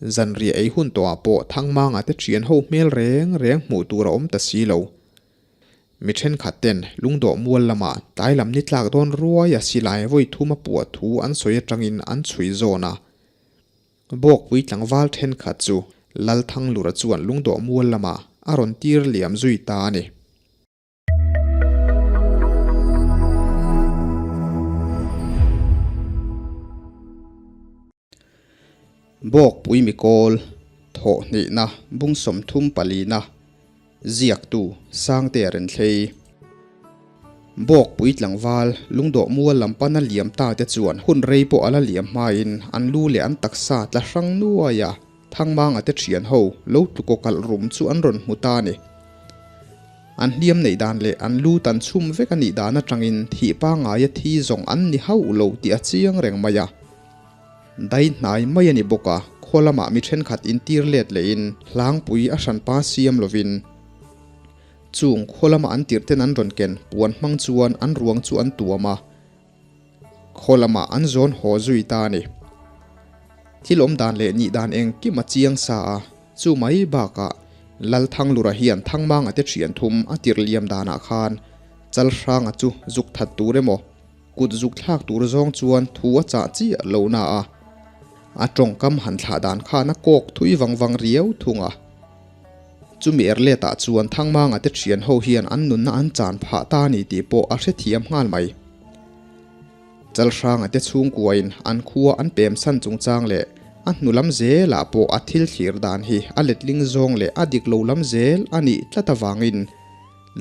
Zanriah ei hun tawhah pawh Thangmanga te thian ho hmel reng reng hmuh tur a awm ta si lo. Mi thenkhat ten lungdawh mual lamah tlai lam ni tlak dawn ruai a silai vawi thum a puah thu an sawi atangin an chhui zawn a. Bawkpui tlangval thenkhat chu Lalthanglura chuan lungdawh mual lamah a rawn tir liam zui ta a ni. Bawkpui mikawl, thawhhnihna, bung 34na, ziaktu Sangtea Renthlei. Bawkpui tlangval, lungdawh mual lam pana liam ta te chuan hun rei pawh a la liam hmain an lu leh an taksa tla hrang nuai a, Thangmanga te thian ho lo tlukaw kalh rum chu an rawn hmu ta a ni. An hliam neih dan leh an lu tan chhum vek a nih dan atangin thih pangaia thi zawng an ni hauh lo tih a chiang reng mai a. Dai hnai mai a ni bawk a, khaw lamah mi thenkhat intir let lehin hlangpui a hranpa siam lovin chung khaw lama an tirh ten an rawn ken puan hmang chuan an ruang chu an tuam a, khaw lamah an zawn haw zui ta a ni. Thil awm dan leh nih dan engkim a chiang sa a, chu mai bakah Lalthanglura hian Thangmanga te thian thum a tirh liam danah khan Chalhranga chu zuk that tur emaw, Kut zuk thlak tur zawng chuan thu a chah chiah lo na a, a tawngkam han thlah dan khan a kawk thui vang vang riau thung a. Chumi er letah chuan Thangmanga te thian ho hian an nunna an chan phah ta a ni tih pawh a hrethiam nghal mai. Chalhranga te chhungkuain an khua an pem san chungchang leh a hnu lam zelah pawh a thil thlir dan hi a letling zawng leh a dik lo lam zel a nih tlat avangin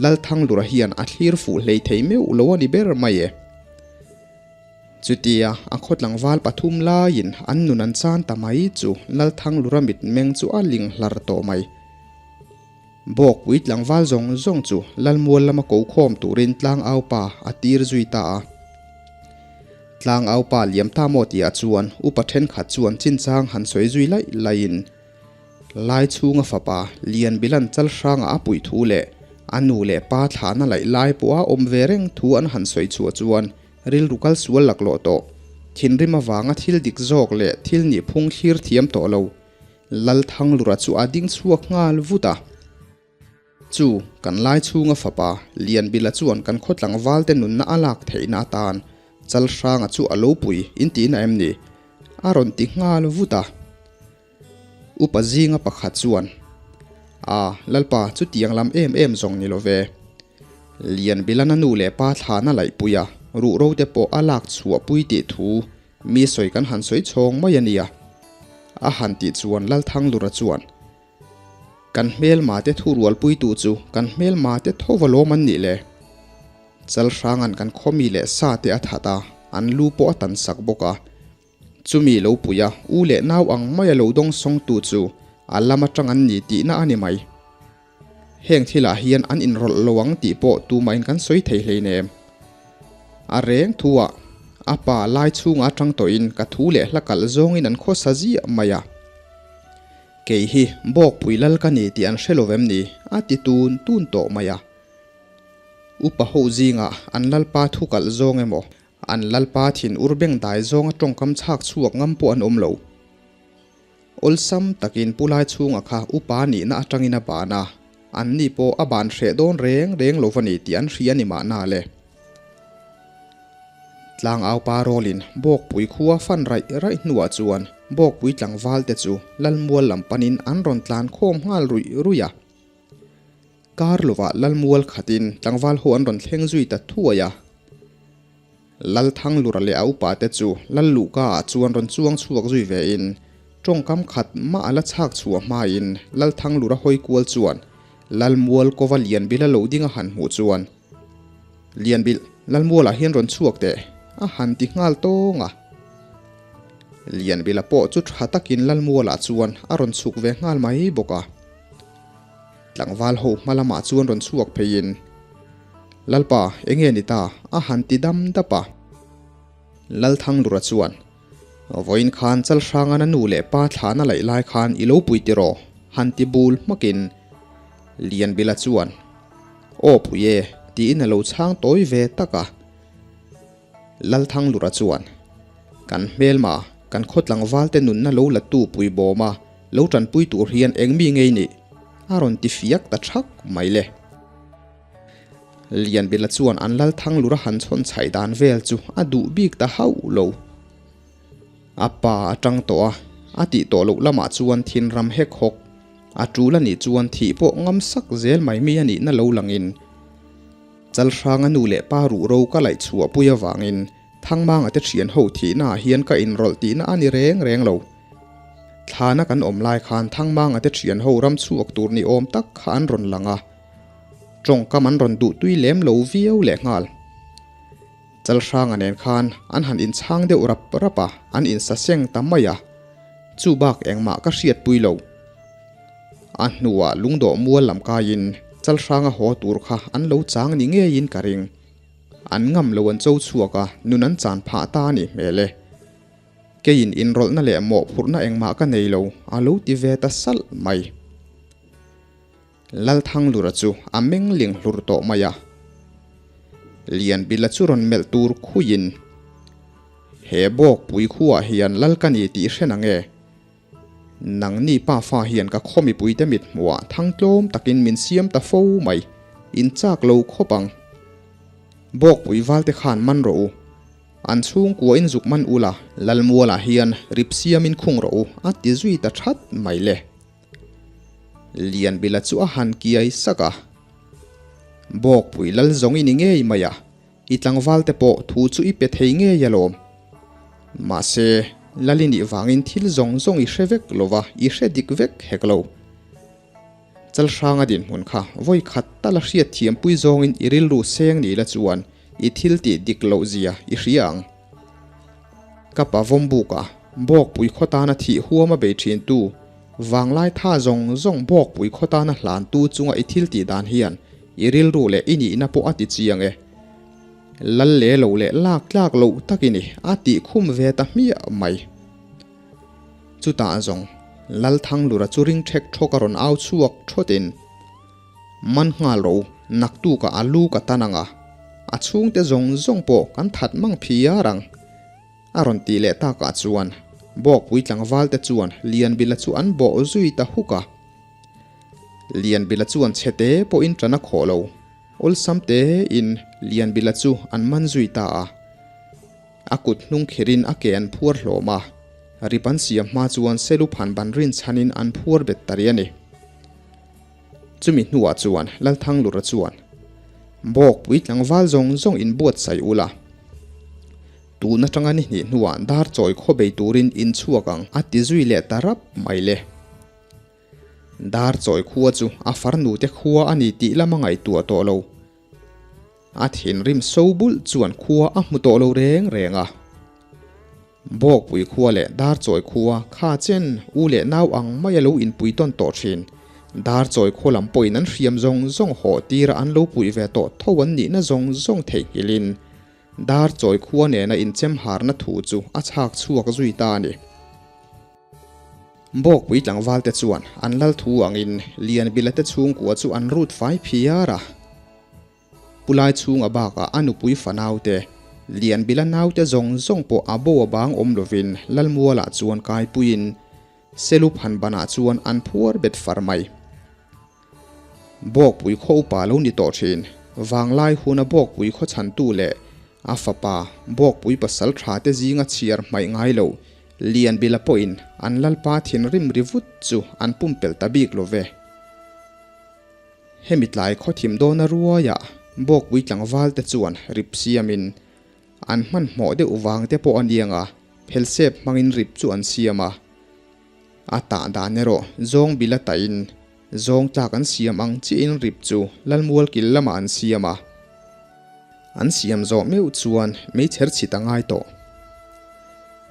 Lalthanglura hian a thlir fuh hlei thei meuh lo a ni ber mai e. Chutia a khaw tlangval pathum laiin an nun an chan ta mai chu Lalthanglura mitmeng chu a ling hlar tawh mai. Bawkpui tlangval zawng zawng chu Lalmual lama ko khawm turin tlangaupa a tir zui ta a. Tlangaupa liam ta maw tihah chuan upa thenkhat chuan chinchang han sawi zui laih laihin, Lai chhunga fapa Lianbilan Chalhranga a puih thu leh a nu leh pa thlahna laih lai pawha awm ve reng thu an han sawi chhuah chuan rilru kal sual laklawh tawh. Thinrim avanga thil dik zawk leh thil nih phung thlir thiam tawh lo. Lalthanglura chu a ding chhuak nghal vut a. Chu, kan lai chhunga fapa Lianbila chuan kan khaw tlangvalte nunna a lak theihna atan Chalhranga chu a lo pui inti na em ni? A rawn ti nghal vut a. Upa zinga pakhat chuan, A, Lalpa, chutiang lam em em zawng ni lo ve. Lianbilana nu leh pa thlana laihpui a, ruhro te pawh a lak chhuahpui tih thu mi sawi kan han sawi chhawng mai a nia. A han tih chuan Lalthanglura chuan, Kan hmelma te thu rualpuitu chu kan hmelma te tho va lawm an nih le. Chalhranga'n kan khawmi leh sa te a that a, an lu pawh a tan sak bawk a. Chumi lo pui a, u leh nau ang maia lo dawng sawngtu chu a lam atang an ni tihna a ni mai. Heng thilah hian an inrawlh lo ang tih pawh tumahin kan sawi thei hleinem. A reng thuah a pa lai chhunga atang tawhin ka thu leh hla kalh zawngin an khawsa ziah mai a. Kei hi Bawkpui lal ka ni tih an hre lo vem ni? a ti tun tun tawh mai a. Upa ho zingah an lalpa thu kalh zawng emaw An lalpa thin ur beng dai zawnga tawngkam chhak chhuak ngam pawh an awm lo. Awlsam takin pu lai chhunga kha upa nihna atangin a ban a, an ni pawh a ban hreh dawn reng reng lo va ni tih an hria ni mahna le. Tlangaupa rawlin Bawkpui khua fan raih raih hnuah chuan Bawkpui tlangval te chu Lalmual lam panin an rawn tlan khawm nghal ruih ruih a. Kar lovah Lalmual khatin tlangval ho an rawn thleng zui ta thuai a. Lalthanglura leh a upa te chu Lalluhka ah chuan rawn chuang chhuak zui ve in tawngkam khat mah a la chhak chhuah hmain Lalthanglura hawi kual chuan Lalmual kova Lianbila lo ding a han hmuh chuan Lianbil, Lalmualah hian rawn chhuak teh a han ti nghal tawng a. Lianbila pawh chu tha takin Lalmualah chuan a rawn chhuk ve nghal mai bawk a. Tlangval ho hma lamah chuan rawn chhuak pheiin, Lalpa, enge ni ta? a han ti dam dap a. Lalthanglura chuan, Vawiin khan Chalhrangan a nu leh pa thlahna laih lai khan i lo pui tiraw? han ti bul hmakin Lianbila chuan, Aw pui e, tiin a lo chhang tawi ve tak a. Lalthanglura chuan, Kan hmelma, kan khaw tlangvalte nunna lo la tu pui bawm a. Lo tanpui tur hian eng mi ngei nih? A rawn ti fiak ta thak mai le. Lianbila chuan an lal Thanglura han chhawn chhaih dan vel chu a duh bik ta hauh lo. A pa a tang tawh a, a tih tawh loh lamah chuan thinram hek hawk a tul a nih chuan thih pawh ngam sak zel mai mi a nihna lo langin Chalhranga nu leh pa ruh ro ka laih chhuah pui avangin Thangmanga te thian ho thihna ah hian ka inrawlh tihna a ni reng reng lo. Thlana kan awm lai khan Thangmanga te thian ho ram chhuak tur ni awm tak kha an rawn lang a, tawngkam an rawn duh tui lem lo viau lehnghal. Chalhranga nen khan an han inchhang deuh rap rap a, an insaseng ta mai a, chu bak engmah ka hriatpui lo. A hnuah lungdawh mual lam kaiin Chalhranga haw tur kha an lo chang ni ngeiin ka ring. An ngam lo an cho chhuak a, nun an chan phah ta a nih hmel e. Keiin inrawlhna leh mawhphurhna engmah ka nei lo, a lo ti ve ta salh mai. Lalthanglura chu a meng ling hlur tawh mai a. Lianbila chu rawn melh tur khuiin, He bawkpui khuaah hian lal ka ni tih hre nang e? Nangni pa fa hian ka khaw mipuite mit hmuhah thang tlawm takin min siam ta fo mai, in chak lo khawp ang. Bawkpui valte khan man rawh u. An chhungkua in zuk man ula, Lalmualah hian rip siamin khung rawh u, a ti zui ta that mai le. Lianbila chu a han kiai sak a. Bawkpui lal zawng i ni ngei mai a, i tlangval te pawh thu chu i pe thei ngei alawm. Mahse, lal i nih vangin thil zawng zawng i hre vek lo va, i hre dik vek hek lo. Chalhranga dinhmun kha vawi khat tal a hriat thiampui zawngin i rilru seng ni la chuan i thil tih dik loh zia i hria ang. Ka pa vawmbuka Bawkpui khaw tana thih huam a bei thintu, vanglai tha zawng zawng Bawkpui khaw tana hlantu chunga i thil tih dan hian i rilru leh i nihna pawh a ti chiang e. Lal le lo leh lak tlak loh tak i ni a tih khum ve ta hmiah mai. Chutah zawng Lalthanglura chu ring ṭhek ṭhawk a rawn au chhuak ṭhawtin, Man nghal rawh u, naktukah a lu ka tan ang a, a chhungte zawng zawng pawh kan that mang phiar ang, a rawn tih leh takah chuan Bawkpui tlangvalte chuan Lianbila chu an bawh zui ta huk a. Lianbila chuan chhete pawhin ṭan a khawh lo, awlsam tein Lianbila chu an man zui ta a. A kut hnung kherin a ke an phuar hlawm a, rip an siam hma chuan selu phan ban rin chhanin an phuar bet ta rih a ni. Chumi hnuah chuan Lalthanglura chuan, Bawkpui tlangval zawng zawng in buatsaih ula, tun atanga ni hnih hnuah dar chawi khaw bei turin in chhuak ang a ti zui leh ta rap mai le. Dar chawi khua chu a farnute khua a ni tih lama ngaihtuah tawh lo. A thinrim so bulh chuan khua a hmu tawh lo reng reng a. Bawkpui khua leh Darchawi khua kha chen u leh nau ang mai a lo inpui tawn tawh thin. Darchawi khua lam pawhin an hriam zawng zawng hawh tira an lo puih ve tawh tho an nihna zawng zawng theihnghilhin Darchawi khua nena inchem harna thu chu a chhak chhuak zui ta a ni. Bawkpui tlangvalte chuan an lal thu angin Lianbila te chhungkua chu an rut fai phiar a. Pu Lai chhunga bakah a nupui fanaute, Lianbila naute zawng zawng pawh a bo a bang awm lovin Lalmualah chuan kaipuiin Selu phanbanah chuan an phuar bet far mai. Bawkpui khaw upa lo ni tawh thin. Vanglai huna Bawkpui khaw chhantu leh a fapa Bawkpui pasal tha te zinga chhiar hmaih ngai lo Lianbila pawhin an lalpa thinrim ri vut chu an pumpelh ta bik lo ve. Hemi tlai khaw thim dawna ruaiah Bawkpui tlangval te chuan rip siamin an hmanhmawh deuh vang te pawh a niang a, phelsep hmangin rip chu an siam a. A tah dan erawh zawng bil a tah in zawng tlak an siam ang chiahin rip chu Lalmual kil lamah an siam a. An siam zawh meuh chuan meichher chhit a ngai tawh.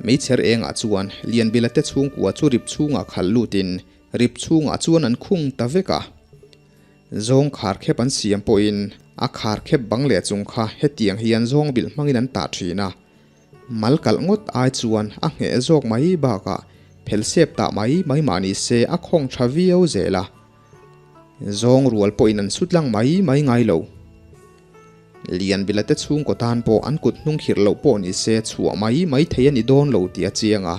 Meichher engah chuan Lianbila te chhungkua chu rip chhungah khalh lutin rip chhungah chuan an khung ta vek a. Zawng kharkhep an siam pawhin a kharkhep bang leh chung kha hetiang hian zawng bilh hmangin an tah thin a. Mal kalh ngawt ai chuan a ngheh zawk mai bakah phelsep tah mai mai mah ni se a khawng tha viau zel a. Zawng rual pawhin an sut lang mai mai ngai lo. Lianbila te chhungkaw tan pawh an kut hnung khirh loh pawh ni se chhuah mai mai thei a ni dawn lo tih a chiang a.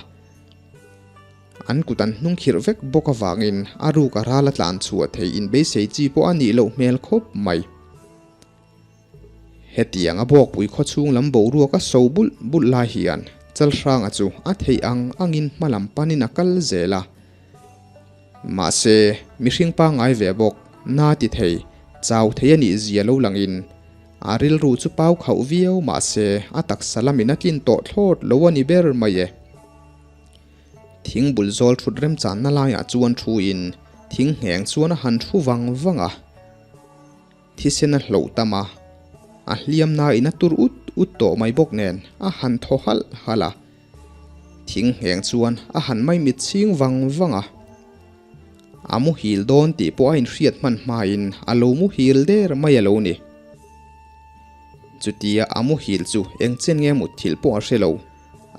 An kut an hnung khirh vek bawk avangin a ruk a ral a tlan chhuah theih inbeisei chi pawh a nih loh hmel khawp mai. Hetiang a Bawkpui khawchhung lam boruak a so bulh bulh lai hian Chalhranga chu a theih ang angin hma lam panin a kal zel a. Mahse, mihring pangngai ve bawk, na ti thei, chau thei a nih zia lo langin a rilru chu pau khauh viau mahse a taksa lamin a tlin tawh thlawt lo a ni ber mai e. Thing bul zawl thut remchanna laiah chuan thuin thing ngheng chuan a han thu vang vang a. Thisen a hloh tam a, a hliam nain a tur ut ut tawh mai bawk nen a han thaw halh halh a. Thing ngheng chuan a han maimit chhing vang vang a. A muhil dawn tih pawh a inhriat hman hmain a lo muhil der mai a lo ni. Chutia a muhil chu eng chen nge mutthilh pawh a hre lo.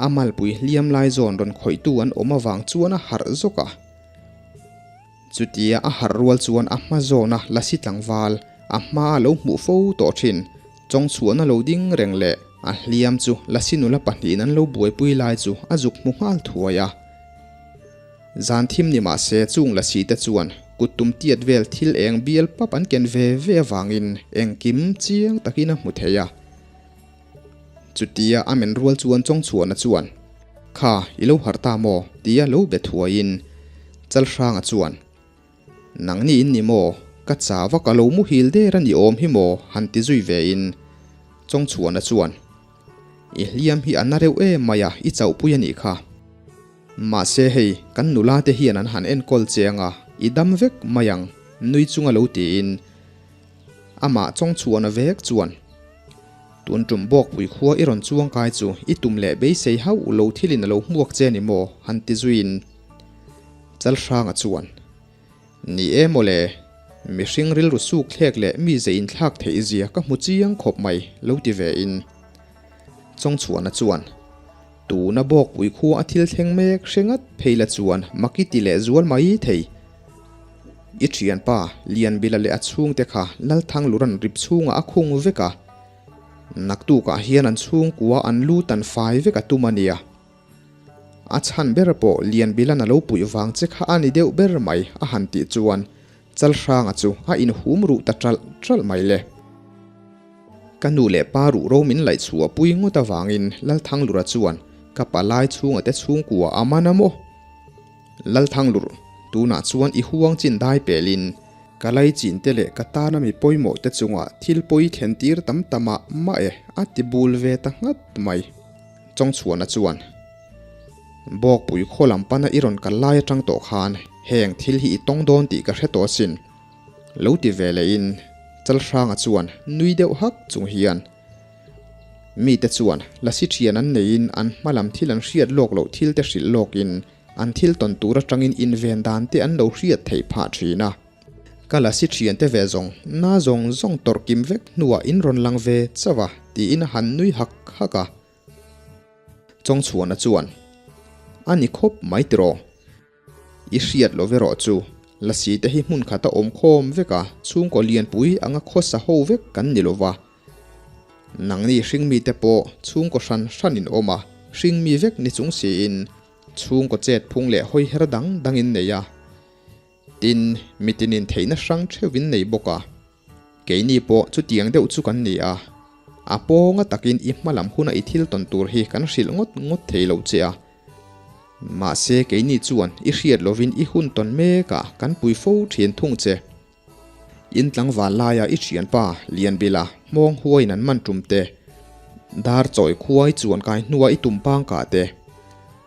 A malpui hliam lai zawn rawn khawihtu an awm avang chuan a harh zawk a. Chutia a harh rual chuan a hma zawna lasi tlangval a hma a lo hmuh fo tawh thin. Chawngchhuahna lo ding reng leh a hliam chu lasi nula pahnihin an lo buaipui lai chu a zuk hmu nghal thuai a. Zan thim ni mah se chung lasi te chuan kut tum tiat vel thil eng bial pap an ken ve ve avangin engkim chiang takin a hmu thei a. Chutia a men rual chuan Chawngchhuahna chuan, Kha, i lo harh ta maw? tia lo be thuaiin Chalhranga chuan, Nangni in ni maw? Ka cha vak a lo muhil der a ni awm hi maw? han ti zui vein Chawngchhuahna chuan, I hliam hi a na reuh em mai a, i chauhpui a nih kha. Mahse hei, kan nula te hian an han enkawl che anga, i dam vek mai ang, nui chunga lo tiin Amah Chawngchhuahna vek chuan, Tun tum Bawkpui khua i rawn chuang kai chu i tum leh beisei hauh lo thilin a lo hmuak che ni maw? han ti zuiin Chalhranga chuan, Ni e mawle, mihring rilru suk thlek leh mi zei inthlak theih zia ka hmu chiang khawp mai lo ti vein Chawngchhuahna chuan, Tuna Bawkpui khua a thil thleng mek hre ngat phei la chuan mak i ti leh zual mai thei. I thianpa Lianbila leh a chhungte kha Lalthangluran rip chhungah a khung vek a, naktukah hian an chhungkua an lu tan fai vek a tum a nia. A chhan ber pawh Lianbilan a lo puih vang che kha a ni deuh ber mai a han tih chuan Chalhranga chu a inhum ruh ta ṭalh ṭalh mai le. Ka nu leh pa ruh ro min laih chhuah pui ngawt avangin Lalthanglura chuan ka palai chhunga te chhungkua a man a maw? Lalthanglur, tunah chuan i huang chin dai pelin ka lai chin te leh ka tana mi pawimawh te chungah thil pawi thlen tir tam ta mah mah e a ti bul ve ta nghat mai. Chawngchhuana chuan, Bawkpui khaw lam pana i rawn kal lai atang tawh khan heng thil hi i tawng dawn tih ka hre tawh asin. Lo ti ve lehin Chalhranga chuan nui deuh hak chung hian mite chuan lasi thian an neiin an hma lam thil an hriat lawk loh thil te hrilh lawkin an thil tawn tur atangin inven dan te an lo hriat theih phah thin a. Ka lasi thian te ve zawng na zawng zawng tawrh kim vek hnuah in rawn lang ve chauh a tiin a han nui hak hak a. Chawngchhuana chuan, A ni khawp mai tiraw? I hriat lo ve rawh chu, lasi te hi hmun khat a awm khawm vek a, chhungkaw lianpui anga khawsa ho vek kan ni lo va. Nangni hringmi te pawh chhungkaw hran hran in awm a, hringmi vek ni chung siin chhungkaw chet phung leh hawiher dang dang in nei a. Tin, mitinin theihna hrang theuh in nei bawk a. Keini pawh chutiang deuh chu kan ni a, a pawnga takin i hma lam huna i thil tawn tur hi kan hrilh ngawt ngawt thei lo che a. Mahse keini chuan i hriat lovin i hun tawn mekah kan pui fo thin thung che. In tlangval laia i thianpa Lianbila hmawng huaiin an man tum te, dar chawi khuai chuan kai hnua i tum pangkah te,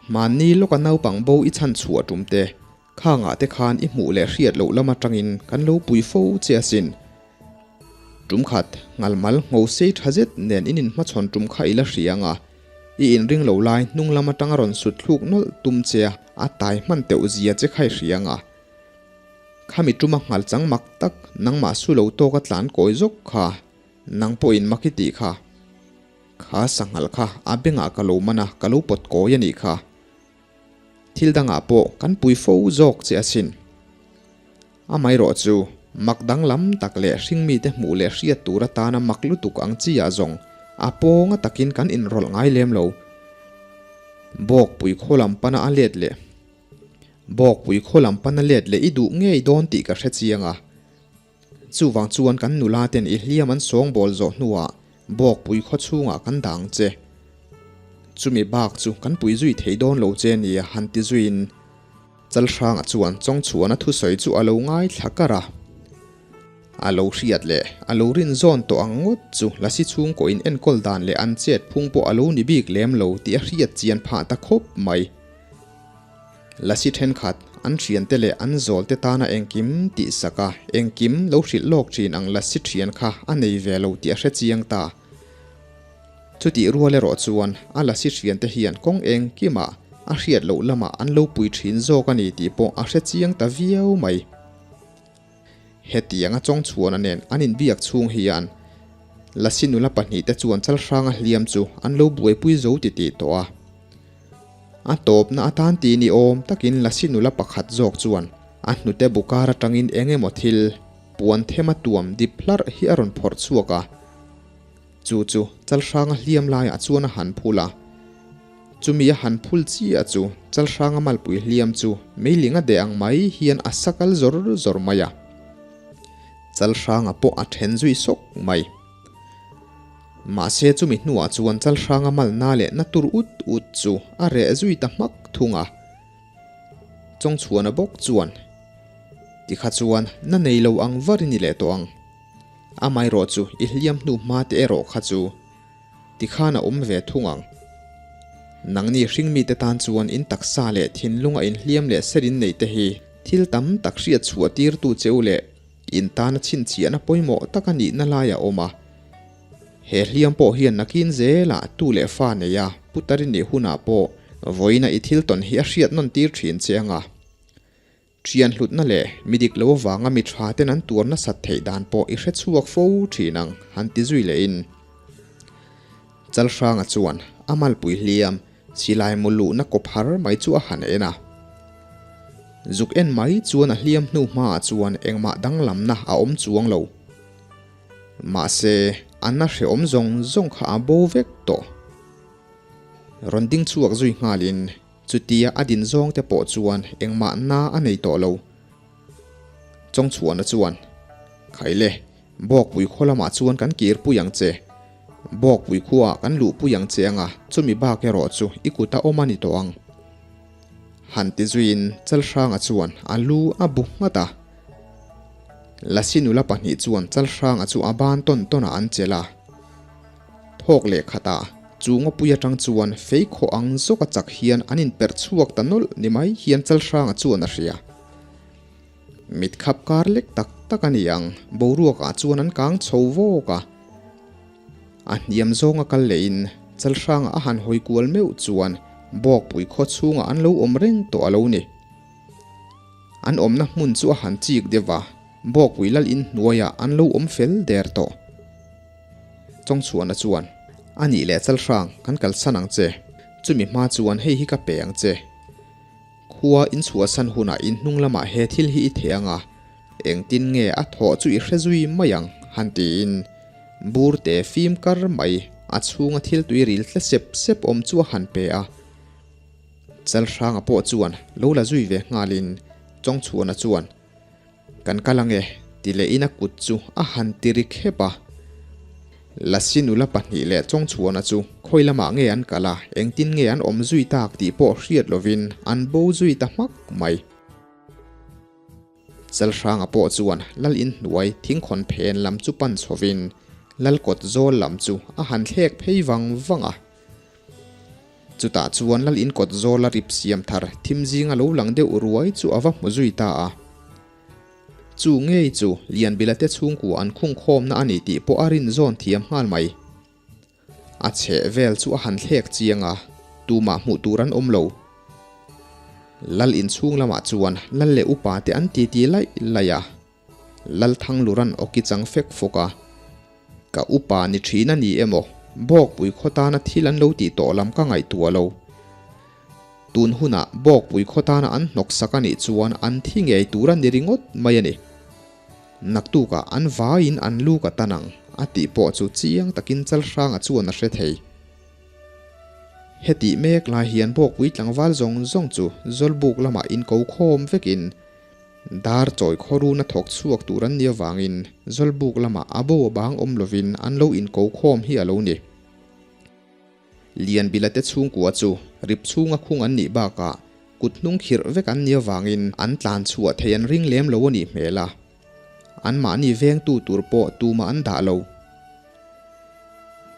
hmanni lawka naupang bo i chhan chhuah tum te, Khangah te khan i hmuh leh hriat loh lam atangin kan lo pui fo che asin. Tum khat, ngalmal ngho sei tha zet nen in inhmachhawn tum kha i la hria ang a, i inring lo lai hnung lam atanga rawn sut thluk nawlh tum che a, a tai hman teuh zia che kha i hria ang a. Khami tuma nghal chang mak tak nangmah su lo tawka tlan kawi zawk kha nang pawhin mak i tih kha. Kha sanghal kha a bengah ka lo man a, ka lo pawt kawi a nih kha. Thil dangah pawh kan pui fo zawk che asin. Amaherawh chu, mak danglam tak leh hringmite hmuh leh hriat tur atana mak lutuk ang chi ah zawng a pawnga takin kan inrawlh ngai lem lo. Bawkpui khaw lam pana a let leh. Bawkpui khaw lam pana let leh i duh ngei dawn tih ka hre chiang a. Chuvang chuan kan nula ten i hliam an sawngbawl zawh hnuah Bawkpui khaw chhungah kan dah ang che. Chumi bak chu kan pui zui thei dawn lo che nia han ti zuiin Chalhranga chuan Chawngchhuana thusawi chu a lo ngaithla kar a. A lo hriat leh a lo rin zawn tawh ang ngawt chu Lasi chhungkaw in enkawl dan leh an chet phung pawh a lo ni bik lem lo tih a hriat chian phah ta khawp mai. Lasi thenkhat, an thiante leh an zawlte tana engkim tih sak a, engkim lo hrilh lawk thin ang Lasi thian kha a nei ve lo tih a hre chiang ta. Chutih rual erawh chuan a Lasi thiante hian kawng engkimah a hriat loh lamah an lo pui thin zawk a ni tih pawh a hre chiang ta viau mai. Hetianga Chawngchhuana nen an inbiak chhung hian Lasi nula pahnihte chuan Chalhranga hliam chu an lo buaipui zo titih tawh a. A tawpna atan ti ni awm takin Lasi nula pakhat zawk chuan a hnute bu kar atangin eng emaw thil puan thema tuam dip hlarh hi a rawn phawrh chhuak a. Chu chu Chalhranga hliam laiah chuan a han phul a. Chumi a han phul chiah chu Chalhranga malpui hliam chu meiling a deh ang mai hian a sa kal zawr zawr mai a. Chalhranga pawh a then zui sawk mai. Mahse chumi hnuah chuan Chalhranga malna leh na tur ut ut chu a reh zui ta hmak thung a. Chawngchhuana bawk chuan, Tikha chuan na nei lo ang var i ni leh tawh ang. Amaherawh chu i hliam hnu hma te erawh kha chu tikhan a awm ve thung ang. Nangni hringmite tan chuan in taksa leh thinlunga inhliam leh ser in neih te hi thil tam tak hriat chhuah tirtu che u leh in tana chhinchhiahna pawimawh tak a nihna lai a awm a. He hliam pawh hian nakin zelah tu leh fa neia putar i nih hunah pawh vawiina i thil tawn hi a hriat nawn tir thin che ang a. Thian hlutna leh mi dik lo avanga mi tha ten an tuar nasat theih dan pawh i hre chhuak fo thin ang, han ti zui lehin. Chalhranga chuan a malpui hliam silai mu luhna kawp har mai chu a han en a. Zuk en mai chuan a hliam hnu hmaah chuan engmah danglamna a awm chuang lo. Mahse, a na hrehawm zawng zawng kha a bo vek tawh. Rawn ding chhuak zui nghalin Chutia a din zawng te pawh chuan engmah na a nei tawh lo. Chawngchhuahna chuan, Khaile, Bawkpui khaw lamah chuan kan kirpui ang che. Bawkpui khuaah kan luhpui ang che anga chumi bak erawh chu i kut a awm a ni tawh ang. Han ti zuiin Chalhranga chuan a lu a bu nghat a. Lasi nula pahnih chuan Chalhranga chu a ban tawn tawnah an chelh a. Thawk leh khatah chu ngawpui atang chuan fei khawh ang zawka chak hian an inperh chhuak ta nawlh ni mai hian Chalhranga chuan a hria. Mit khap kar lek tak tak a ni ang, boruakah chuan an kang chho vawk a. A hniam zawnga kal lehin Chalhranga a han hawi kual meuh chuan Bawkpui khaw chhungah an lo awm reng tawh a lo ni. An awmna hmun chu a han chik deuh va, Bawkpui lal inhnuaiah an lo awm fel der tawh. Chawngchhuahna chuan, A nih leh Chalhrang, kan kalsan ang che. Chumi hma chuan hei hi ka pe ang che. Khua inchhuahsan hunah in hnung lamah he thil hi i theh ang a, engtin nge a thawh chu i hre zui mai ang, han tiin burte fim kar mai a chhunga thil tui ril tle sep sep awm chu a han pe a. Chalhranga pawh chuan lo la zui ve nghalin Chawngchhuahna chuan, Kan kal ange, ti lehin a kut chu a han ti ri khep a. Lasi nula pahnih leh Chawngchhuana chu khawi lamah nge an kal a, engtin nge an awm zui tak tih pawh hriat lovin an bo zui ta hmak mai. Chalhranga pawh chuan Lal inhnuai thingkhawn phen lam chu pan chhovin Lal kawt zawl lam chu a han thlek phei vang vang a. Chutah chuan Lal in kawt zawla rip siam thar thim zinga lo lang deuh ruai chu a va hmu zui ta a. Chu ngei chu Lianbila te chhungkua an khung khawmna a ni tih pawh a rin zawn thiam nghal mai. A chheh vel chu a han thlek chiang a, tumah hmuh tur an awm lo. Lal in chhung lamah chuan Lal leh upa te an titi laih laih a. Lalthangluran awki chang fek fawk a, Ka upa ni thin a ni emaw, Bawkpui khaw tana thil an lo tih tawh lam ka ngaihtuah lo. Tun hunah Bawkpui khaw tana an hnawk sak a nih chuan an thi ngei tur a ni ringawt mai a ni. Naktukah an vaiin an lu ka tan ang, a tih pawh chu chiang takin Chalhranga chuan a hre thei. Hetih mek lai hian Bawkpui tlangval zawng zawng chu Zawlbuk lamah inko khawm vekin dar chawi khawruna thawk chhuak tur an nih avangin Zawlbuk lamah a bo a bang awm lovin an lo inko khawm hi a lo ni. Lianbila te chhungkua chu rip chhunga khung an nih bakah kut hnung khirh vek an nih avangin an tlan chhuah thei an ring lem lo a nih hmel a, anmahni vengtu tur pawh tumah an dah lo.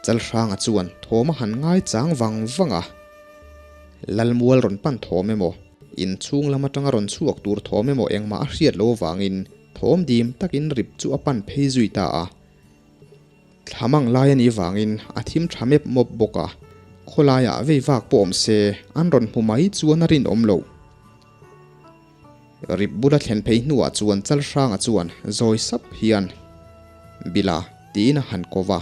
Chalhranga chuan thawm a han ngai chang vang vang a, Lalmual rawn pan thawm emaw, inchhung lam atanga rawn chhuak tur thawm emaw engmah a hriat lo avangin thawm dim takin rip chu a pan phei zui ta a. Thla mang lai a nih vangin a thim tha mep mawp bawk a, khawlaiah vei vak pawh awm se an rawn hmu mai chuan a rinawm lo. Rip bula thlen phei hnuah chuan Chalhranga chuan zawi sap hian Bila tiin a han ko va.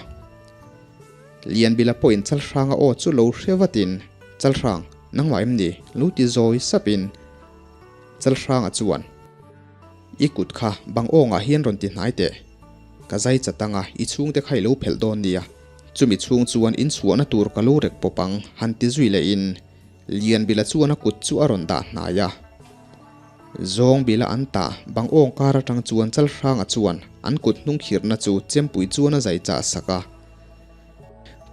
Lianbila pawhin Chalhranga aw chu lo hre vatin, Chalhrang, nangmah em ni? lo ti zawi sapin Chalhranga chuan, I kut kha bang awngah hian rawn ti hnai teh. Ka zai chat anga i chhungte kha i lo phelh dawn nia. Chumi chhung chuan in chhuahna tur ka lo rek pawp ang, han ti zui lehin Lianbila chuan a kut chu a rawn dah hnai a. Zawngbila an tah bang awng kar atang chuan Chalhranga chuan an kut hnung khirhna chu chempui chuan a zai chah sak a.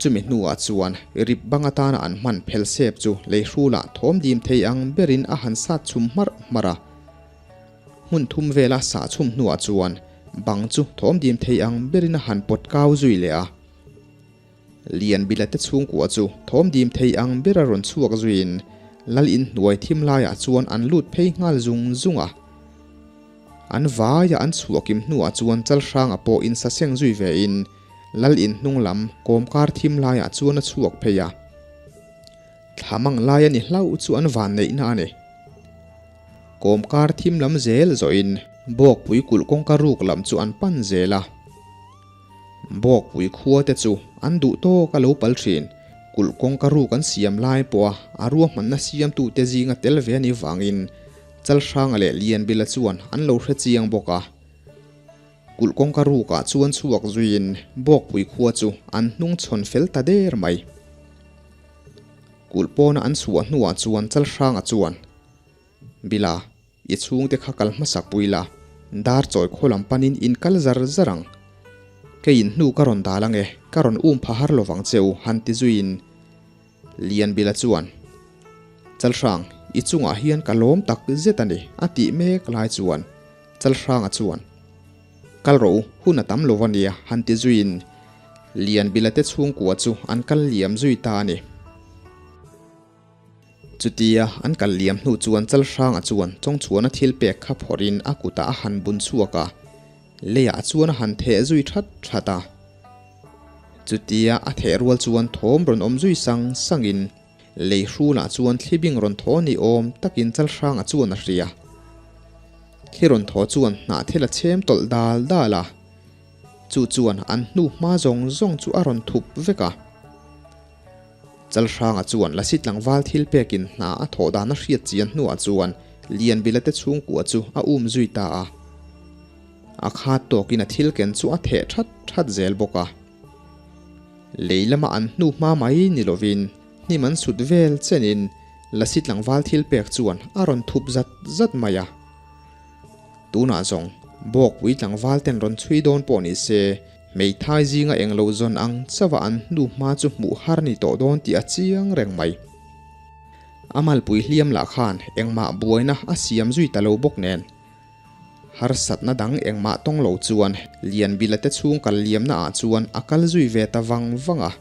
Chumi hnuah chuan rip bang atana an hman phel sep chu lei hrulah thawm dim thei ang berin a han sat chhum hmarh hmarh a. Hmun thum vela sah chhum hnuah chuan bang chu thawm dim thei ang berin a han pawt kau zui leh a. Lianbila te chhungkua chu thawm dim thei ang bera rawn chhuak zuiin Lal inhnuai thim laiah chuan an lut phei nghal zung zung a. An vaia an chhuahkim hnuah chuan Chalhranga pawh insaseng zui vein Lal inhnung lam kawmkar thim laiah chuan a chhuak phei a. Thla mang lai a ni hlauh chu an van neihna a ni. Kawmkar thim lam zel zawhin Bawkpui kulh kawngka ruk lam chu an pan zel a. Bawkpui khua te chu an duh tawk a lo pal thin. Kulh kawngka ruk an siam lai pawha a ruahmanna siamtute zinga tel ve a nih vangin Chalhranga leh Lianbila chuan an lo hre chiang bawk a. Kulh kawngka rukah chuan chhuak zuiin Bawkpui khua chu an hnung chhawn fel ta der mai. Kulh pawna an chhuah hnuah chuan Chalhranga chuan, Bila, i chhungte kha kal hmasak pui la, dar chawi khaw lam panin in kal zar zar ang. Kei in hnu ka rawn dal ange, ka rawn um pha har lovang che u, han ti zuiin Lianbila chuan, Chalhrang, i chungah hian ka lawm tak zet a ni, a tih mek lai chuan Chalhranga chuan, Kal rawh u, hun a tam lo a nia, han ti zuiin Lianbila te chhungkua chu an kal liam zui ta a ni. Chutia an kal liam hnu chuan Chalhranga chuan Chawngchhuana thil pek kha phawrhin a kutah a han bun chhuak a, leiah chuan a han theh zui that that a. Chutia a theh rual chuan thawm rawn awm zui sang sangin Lei hrulah chuan thlibing rawn thaw ni awm takin Chalhranga chuan a hria. Thli rawn thaw chuan hnah thil a chhem tawlh dal dal a, chu chuan an hnu hma zawng zawng chu a rawn thup vek a. Chalhranga chuan Lasi tlangval thil pekin hna a thawh dan a hriat chian hnuah chuan Lianbila te chhungkua chu a um zui ta a. A khat tawkin a thil ken chu a theh that that zel bawk a. Lei lama an hnu hma mai ni lovin hnim an sut vel chenin Lasi tlangval thil pek chuan a rawn thup zat zat mai a. Tunah zawng Bawkpui tlangval ten rawn chhui dawn pawh ni se hmeithai zinga eng lo zawn ang chauha an hnu hma chu hmuh har ni tawh dawn tih a chiang reng mai. A malpui hliam lah khan engmah buaina a siam zui ta lo bawk nen. Harsatna dang engmah tawng lo chuan Lianbila te chhung kal liamna ah chuan a kal zui ve ta vang vang a.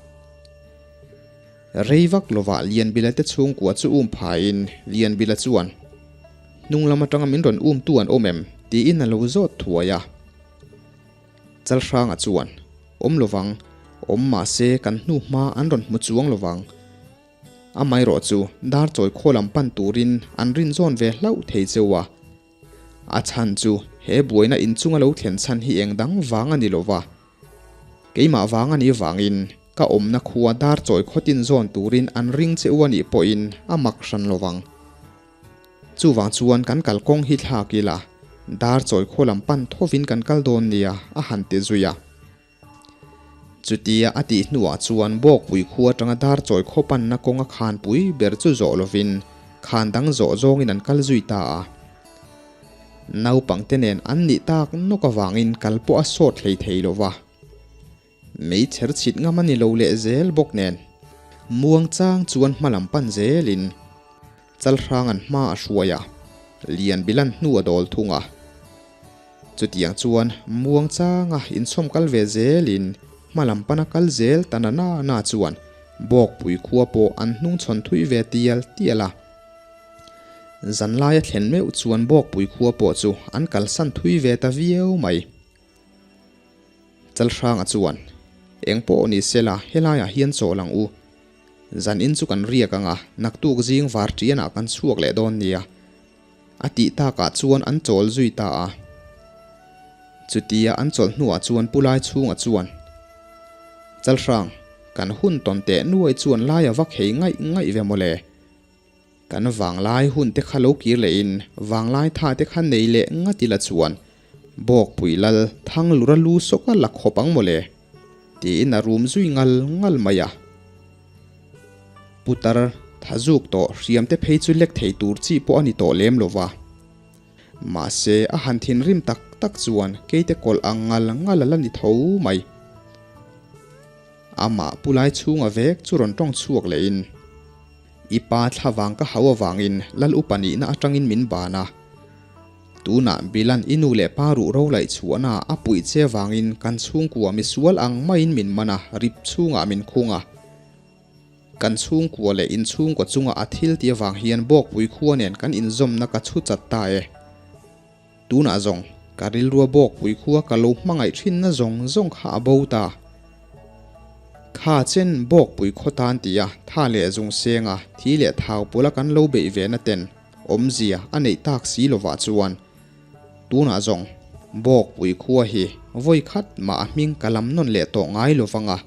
Rei vak lovah Lianbila te chhungkua chu um phaiin Lianbila chuan, Hnung lam atanga min rawn um tu an awm em? tiin a lo zawt thuai a. Chalhranga chuan, Awm lovang, awm mahse kan hnu hma an rawn hmu chuang lovang. Amaherawh chu dar chawi khaw lam pan turin an rin zawn ve hlauh thei cheu a. A chhan chu he buaina inchunga lo thlen chhan hi eng dang vang a ni lo va. Keimah vang a nih vangin ka awmna khua dar chawi khaw tin zawn turin an ring che u a nih pawhin a mak hran lo vang. Chuvang chuan kan kalkawng hi thlak ila dar chawi khaw lam pan thovin kan kal dawn nia a han ti zui a. Chutia a tih hnuah chuan Bawkpui khua atanga Darchawi khaw panna kawnga khanpui ber chu zawh lovin khan dang zawh zawngin an kal zui ta a. Naupangte nen an nih tak nawk avangin kal pawh a sawt hlei thei lo va. Meichher chhit ngam a ni lo leh zel bawk nen muangchang chuan hma lam pan zelin Chalhrang an hma a hruai a, Lianbilan hnu a dawl thung a. Chutiang chuan muangchanga inchhawm kal ve zelin hma lam pana kal zel ta na na na chuan Bawkpui khua pawh an hnungchhawn thui ve tial tial a. Zanlaia thlen meuh chuan Bawkpui khua pawh chu an kalsan thui ve ta viau mai. Chalhranga chuan, Eng pawh ni sela, helaiah hian chawl ang u. Zan in chu kan riak ang a, naktuk zing var ṭianah kan chhuak leh dawn nia. A tih takah chuan an chawl zui ta a. Chutia an chawlh hnuah chuan Pu Laichhunga chuan, Chalhrang, kan hun tawn teh nuai chuan laia vak hei ngaih ngaih ve mawle. Kan vanglai hun te kha lo kir lehin vanglai tha te kha nei leh ngat ila chuan Bawkpui lal Thanglura lu sawk a la khawp ang mawle tiin a rum zui ngal ngal mai a. Putar tha zuk tawh hriam te phei chu lek thei tur chi pawh a ni tawh lem lo va. Mahse a han thinrim tak tak chuan keite kawlh ang ngal ngal a la ni tho mai. Amah pu lai chhunga vek chu rawn tawng chhuak lehin, I pa thlavang ka hau avangin Lal upa nihna atangin min ban a. Tunah Bilan i nu leh pa ruh ro laih chhuahna a puih che avangin kan chhungkua misual ang maiin min man a, rip chhungah min khung a. Kan chhungkua leh inchhungkaw chunga a thil ti avang hian Bawkpui khua nen kan inzawmna ka chhu chat ta e. Tunah zawng, ka rilrua Bawkpui khua ka lo hmangaih thinna zawng zawng kha a bo ta. Kha chen Bawkpui khaw tan tia tha leh zung senga thi leh thau pawla kan lo beih ve na ten awmzia a neih tak si lovah chuan tunah zawng Bawkpui khua hi vawi khat mah a hming ka lam nawn leh tawh ngai lovang a.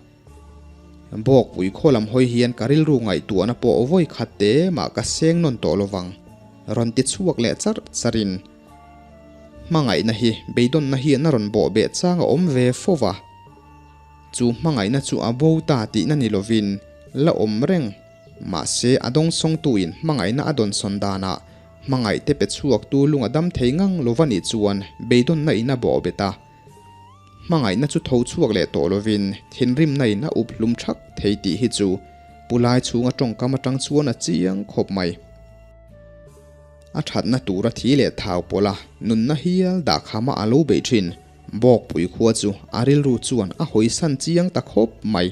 Bawkpui khaw lam hawi hian ka rilru ngaihtuahna pawh vawi khat te mah ka seng nawn tawh lovang, rawn ti chhuak leh char charin. Hmangaihna hi beidawnna hian a rawn bawh beh chang a awm ve fo va. Chu hmangaihna chu a bo ta tihna ni lovin la awm reng. Mahse a dawngsawngtuin hmangaihna a dawnsawn danah hmangaihte pe chhuaktu lung a dam thei ngang lova nih chuan beidawnna in a bawh bet a. Hmangaihna chu tho chhuak leh tawh lovin thinrimna in a up hlum thak thei tih hi chu Pu Lai chhunga tawngkam atang chuan a chiang khawp mai. A thatna tura thi leh thau pawlh a nunna hial dahkhama a lo beih thin Bawkpui khua chu a rilru chuan a hawisan chiang ta khawp mai.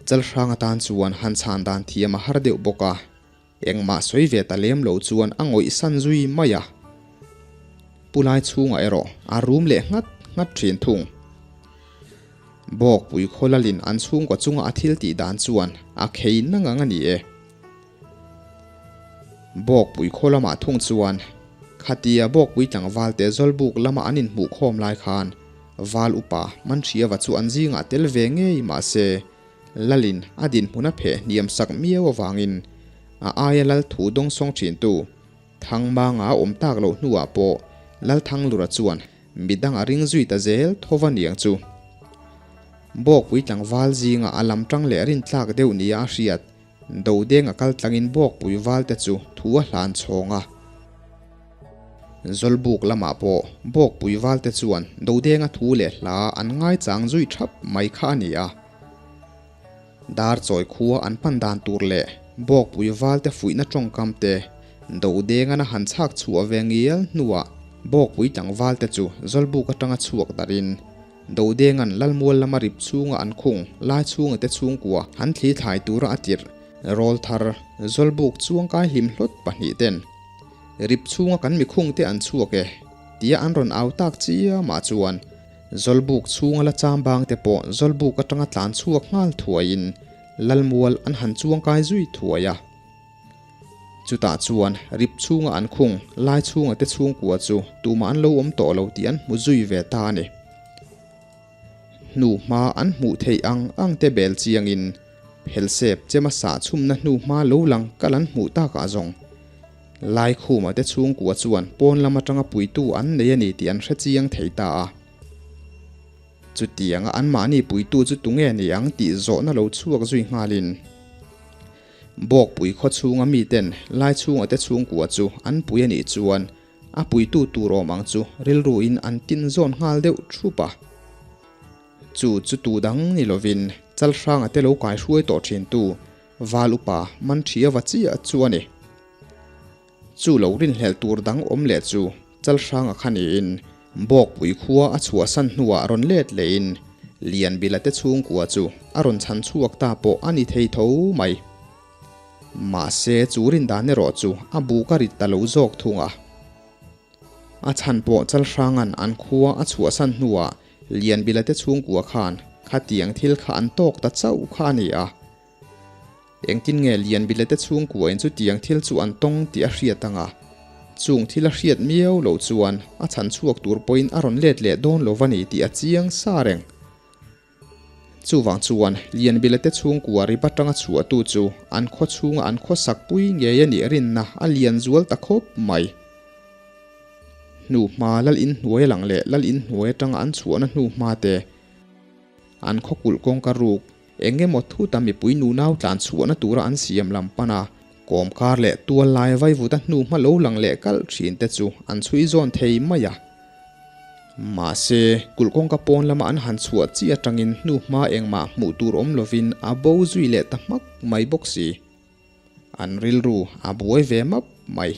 Chalhrang atan chuan han chhan dan thiam a har deuh bawk a. Engmah sawi ve ta lem lo chuan a ngawihsan zui mai a. Pu Lai chhungah erawh a rum leh nghat nghat thin thung. Bawkpui khaw lalin an chhungkaw chunga a thil tih dan chuan a khei na ngang a ni e. Bawkpui khaw lamah thung chuan khatia Bawkpui tlangval te Zawlbuk lama an inhmuh khawm lai khan Val upa Manhriava chu an zingah tel ve ngei mahse Lalin a dinhmun a pheh hniam sak miau avangin a aia lal thu dawngsawng thintu Thangmanga a awm tak loh hnuah pawh Lalthanglura chuan midang a ring zui ta zel tho va niang chu. Bawkpui tlangval zinga a lam tang leh rintlak deuh nia a hriat Dodeng a kal tlangin Bawkpui valte chu thu a hlan chhawng a. Zawlbuk lamah pawh Bawkpui valte chuan Dodenga thu leh hla an ngaichang zui thap mai kha a ni a. Dar chawi khua an pan dan tur leh Bawkpui valte fuihna tawngkam te Dodengan a han chhak chhuah ve ngial hnuah Bawkpui tlangvalte chu Zawlbuk atanga chhuak darin Dodengan Lalmual lama rip chhunga an khung lai chhunga te chhungkua han thli thlai tura a tirh rawlthar Zawlbuk chuangkai hlim hlawt pahnihten Rip chhunga kan mikhungte an chhuak e tia an rawn au tak chiamah chuan Zawlbuk chhunga la chambang te pawh Zawlbuk atanga tlan chhuak nghal thuaiin Lalmual an han chuangkai zui thuai a. Chutah chuan rip chhunga an khung lai chhunga te chhungkua chu tumah an lo awm tawh lo tih an hmu zui ve ta a ni. Hnu hma an hmuh theih ang ang te bel chiangin phelsep chema sah chhumna hnu hma lo lang kal an hmuh takah zawng Laikhuma te chhungkua chuan pawn lam atanga puitu an nei a ni tih an hre chiang thei ta a. Chutianga anmahni puitu chu tunge ni ang tih zawhna lo chhuak zui nghalin Bawkpui khaw chhunga miten Laichhunga te chhungkua chu an pui a nih chuan a puitu tur awm ang chu rilruin an tin zawn nghal deuh thup a. Chu chu tu dang ni lovin Chalhranga te lo kaihruai tawh thintu Val upa Manṭhiava chiah chu a ni. Chu lo rinhlelh tur dang awm leh chu Chalhranga kha niin Bawkpui khua a chhuahsan hnuah rawn let lehin Lianbila te chhungkua chu a rawn chhan chhuak ta pawh a ni thei tho mai. Mahse chu rindan erawh chu a buk a rit ta lo zawk thung a. A chhan pawh Chalhranga'n an khua a chhuahsan hnuah Lianbila te chhungkua khan khatiang thil kha an tawk ta chauh kha a ni a. Engtin nge Lianbila te chhungkuain chutiang thil chu an tawng tih a hriat ang a? Chung thil a hriat miau loh chuan a chhan chhuak tur pawhin a rawn let leh dawn lo va ni tih a chiang sa reng. Chuvang chuan Lianbila te chhungkua rip atanga chhuahtu chu an khaw chhunga an khawsak pui ngei a nih rinna a lian zual ta khawp mai. Hnuhma lal inhnuai a lang leh lal inhnuai atanga an chhuahna hnuhma te an khaw kulh kawngka ruk Eng emaw thuta mipui nunau tlan chhuahna tura an siam lam pan a, kawmkar leh tual lai vaivuta hnu hma lo lang leh kalh thin te chu an chhui zawn thei mai a. Mahse, kulh kawngka pawn lama an han chhuah chi atangin hnu hma engmah hmuh tur awm lovin a bo zui leh ta hmak mai bawk si. An rilru a buai ve map mai.